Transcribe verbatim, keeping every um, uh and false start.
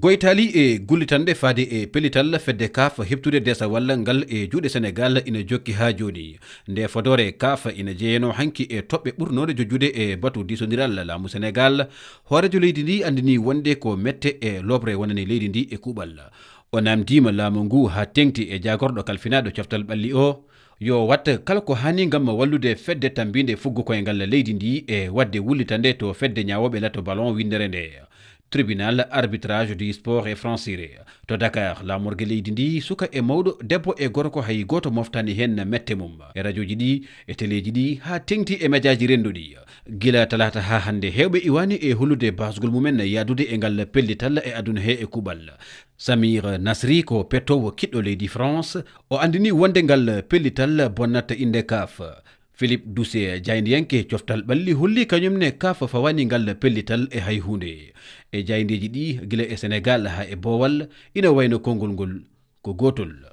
Goytaali e gullitanɗe faade e pellital fedde kaf heɓtude desawal ngal e juuɗe Senegal ina jokki haa jooni. Nde fodoore kaf ina jeyanoo hanki e toɓɓe ɓurnooɗe jojjude e batu diisondiral laamu Senegal. Hooreejo leydi ndi anndini wonde ko mette e looɓre wonani leydi ndi e kuuɓal. O naamndiima laamu ngu haa teeŋti e jaagorɗo kalfinaaɗo coftal ɓalli o, yo waɗ kala ko haani ngam wallude fedde tambiinde fuggu koyngal leydi ndi e waɗde wullitande to fedde ñaawooɓe lato ballon winndere nde, Tribunal Arbitrage du Sport e Francire. To Dakar, laamorge leydi ndi, suka e mawɗo, debbo e gorko, hay gooto moftaani heen mette mum. E rajooji ɗi, e teleeji ɗi, haa teeŋti e mejaaji rennduɗi. Gila talaata haa hannde, heewɓe iwaani e hulude baasgol mumen yahdude e ngal pellital e aduna he e kuuɓal. Samir Nasri ko pettoowo kiɗɗo leydi France, o anndini wonde ngal pellital bonnata innde kaf. Philippe Doucet, jaayndiyanke coftal ɓalli, holli kañum ne kaf fawaani ngal pellital e hay huunde. E jaayndeeji ɗi, gila e Senegal haa e Boowal, ina wayno konngol ngol ko gootol.